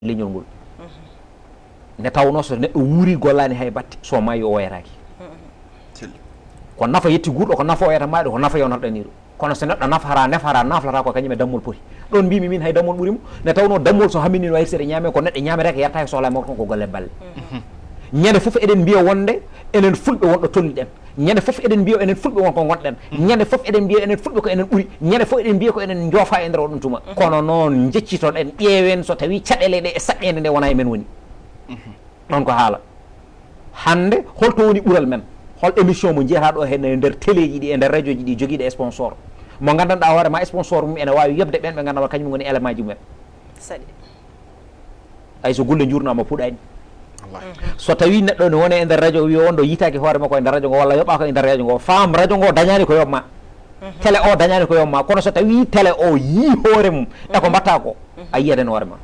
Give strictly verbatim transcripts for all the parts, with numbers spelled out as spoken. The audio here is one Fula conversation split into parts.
leñol ngol. Nde tawnoo so neɗɗo wuuri gollaani hay batte, so maayi o wayataake. Ko nafa yetti guurɗo, ko nafa o yata maayɗo, ko nafa yonata ɗaniiɗo. Kono so neɗɗo nafata, nefata, naflata ko kañum e dammol poti. Ɗon mbimi min hay dammol ɓuri mo. Nde tawnoo dammol so hammini no wayri seeɗa ñaame, ko neɗɗo ñaamata ko yatta e sohla makko ko golle balle. Ñande fof eɗen mbiya wonde enen fulɓe wonɗo tolniɗen. Ñande fof eɗen mbiya enen fulɓe won ko ngonɗen. Ñande fof eɗen mbiya enen fulɓe ko enen ɓuri. Ñande fof eɗen mbiya ko enen njoofa e nder oɗon tuma. Kono noon njeccitoɗen, ƴeewen so tawi caɗeele ɗe e saɗɗeende nde wona e men woni. Ɗon ko haala. Hannde holto woni ɓural men? Hol émission mo njiyata ɗo heen e nder teleeji ɗi, e nder radioji ɗi jogiiɗe sponsor? Mo nganndanɗaa hoore ma sponsor mum ene waawi yoɓde ɓeen ɓe nganndanɗaa kañum ngoni élément ji mumen. Saɗi. Ay so golle njuurnaama puɗaani. So tawi neɗɗo ne wone e nder radio o wiya on ɗo yitaaki hoore makko e nder radio ngo walla yoɓaako e nder radio ngo, faam radio ngo dañaani ko yoɓma. Télé o dañaani ko yoɓma. Kono so tawi télé o yii hoore mum e ko mbatta ko, a yiyat en hoore ma.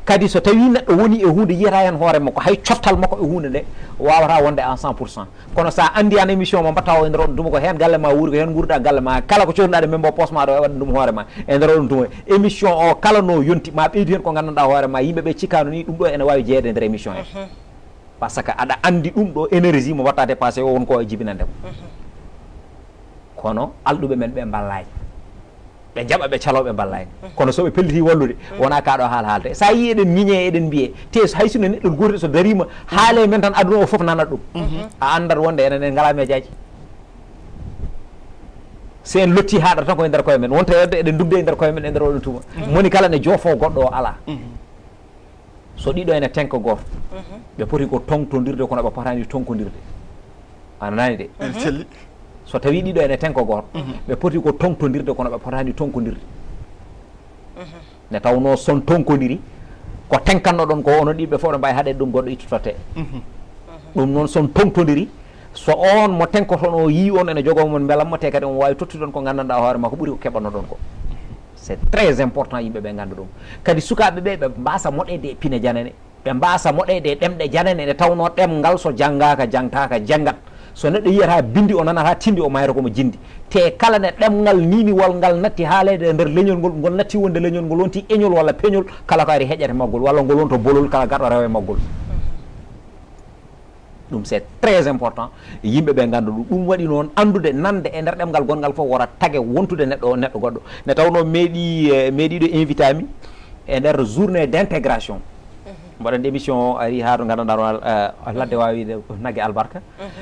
Kadi so tawi neɗɗo woni e huunde yiyata heen hoore makko, hay coftal makko e huunde nde wawata wonde à cent pour cent. Kono sa andi an émission mo mbatta o e nder on tuma ko heen galle ma wuuri, ko heen nguurda galle ma, kala ko cohluɗa ɗo même mbo poste ma ɗo e waɗa ɗum hoore ma e nder on tuma. Émission o kala no yonti ma ɓeydu heen ko nganndanɗa hoore ma yimɓe ɓe cikkano ni ɗum ɗo ene wawi jeeyede e nder émission he. Par ce que aɗa andi ɗum ɗo énergie mo watta dépassé o won ko e jibinandemo. Kono alɗuɓe men ɓe mballani. Ɓe jaɓa ɓe calo ɓe mballani. Kono so ɓe pelliti wallude wona kaɗo haal haalte. Sa yi eɗen miñe eɗen mbiye te hay sino neɗɗo goto so darima haale men tan aduna o foof nanat ɗum. A andat wonde enen en ngala mejaji. Si en lotti haɗata tan koye nder koye men wonta hedde eɗen dugde e nder koye men e nder oɗo tuma. Moni kala ne joofo goɗɗo o ala. So ɗiɗo ene tenka goto ɓe poti ko tongtondirde kono ɓe potani tonkodirde. A nanani de? So tawi ɗiɗo ene tenka goto ɓe poti ko tongtondirde kono ɓe potani tonkodirde. Nde tawno son tonkodiri ko tenkanno ɗon ko onon ɗiɓɓe fof ɗo mbawi haɗede ɗum goɗɗo ittotote. Ɗum noon son tongtodiri so on mo tenkotono o yii on ene jogo mon belamma te kadi on wawi tottude on ko gandanɗa hoore ma ko ɓuuri ko keɓanno ɗon ko. C'est très important yimɓe ɓe ganda ɗum. Kadi sukaɓe ɓe ɓe mbasa moɗede e pine janane. Ɓe mbasa moɗede e ɗemɗe janane nde tawno ɗemngal so janngaka jangtaka janngat. So neɗɗo yiyata bindi o nanata tindi o mayra komo jindi. Te kala ne ɗemngal niniwal ngal natti haalede e nder leñol ngol, ngol natti wonde leñol ngol wonti eñol walla peñol, kala ko ari heƴat e maggol walla ngol wonto bolol kala garɗo rewa e maggol. Ɗum c'est très important yimɓe ɓe ngannda ɗum. Ɗum waɗi noon anndude nande e nder ɗemngal gonngal fof wora tage wontude neɗɗo o neɗɗo goɗɗo. Nde tawno meeɗi eh, meeɗiɗo invitami e nder journée d' intégration. Mbaɗen émission o ari haa to nganndanɗaa ɗo ladde waawi wiide nagge albarka.